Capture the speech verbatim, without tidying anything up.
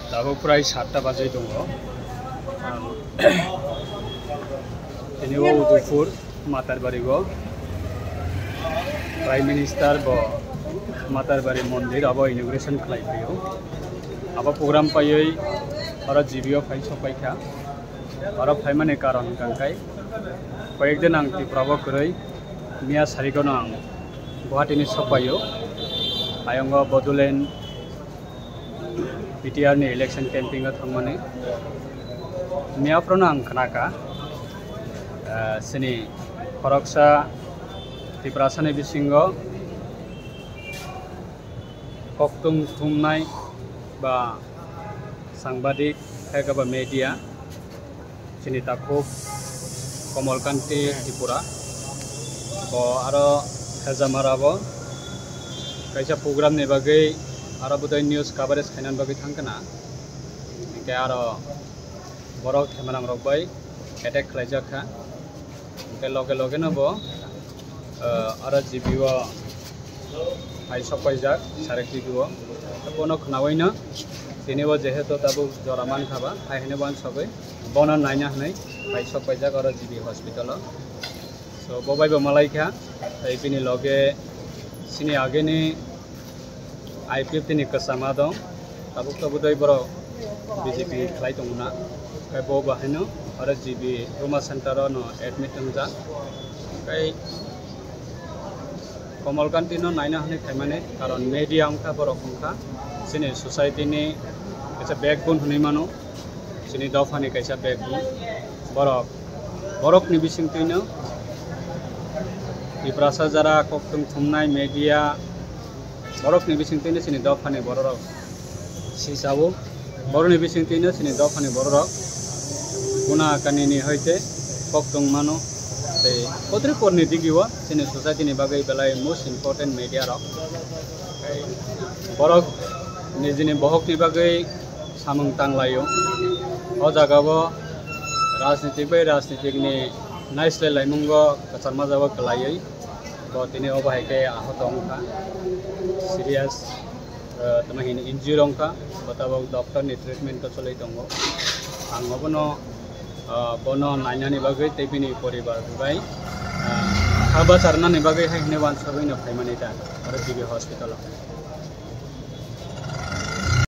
Tabuk prai satta bajwi tongo. Tini o Udaipur Matarbari o Prime Minister bo Matarbari mondir abo inauguration khlai phaio. Abo program paiwi oro G B o phai sokpai kha. Oro phaimani karon hwnkha khe koyek din ang Tripura o kwrwi, miya sarigono ang Guwahati ni sokpaio. Ayongo Bodoland P T R ni election campaign o thangmani. Miya phorono ang khnakha, ah, chini khoroksa Tiprasa ni bisingo koktwng thumnai ba sangbadik, khe ba media, chini takhuk Komal Kanti Tripura, bo aro Hejamara bo kaisa program ni bagwi aro bodai news coverage khainani bagwi thangkha na, hinkhe aro borok themanang rok bai attack khlaijak kha. Hingke loge loge no bo, ah, aro G B o hai sok paijak, Sarek T V o. Bono khnaui no tini bo jehetu tabuk jora mankha ba, hai hwnwi bo ang sogwi bono naina hwnwi hai sok paijak aro G B hospital o. So, bo bai bo malai kha, tei bini loge chini ageni I P F T ni kwchama dong, tabuk tabuk dai borok B J P khlai tongo na, tei bo bahaino oro G B trauma center o no admit wngjak, tei Komal Kanti no naina hwnwi khaimani, karon media wngkha borok wngkha chini society ni kaisa backbone hwnwi mano. Chini dophani kaisa bag borok, borokni bisingtwino Tiprasa jara koktwng thumnai media, borokni bisingtwino chini dophani bororok sisao, borokni bisingtwino chini dophani bororok kuna kanini hoite koktwng mano, tei kotrwi porni digio chini society ni bagwi belai most important media rok, tei borok nijini bohokni bagwi samung tanglaio. O jagao rajnitik bai rajnitik ni naislai laimungo kwchangma jagao kwlaiwi bo tini obo hai khe ahot wngkha, serious, eh, tamo hini injury wngkha, bo tabok doctor ni treatment o choli tongo. Ang obono, eh, bono nainani bagwi tei bini poribar bai, eh, ha bacharnani bagwi hai hwnwi uansugwi no phaimani ta oro G B hospital o.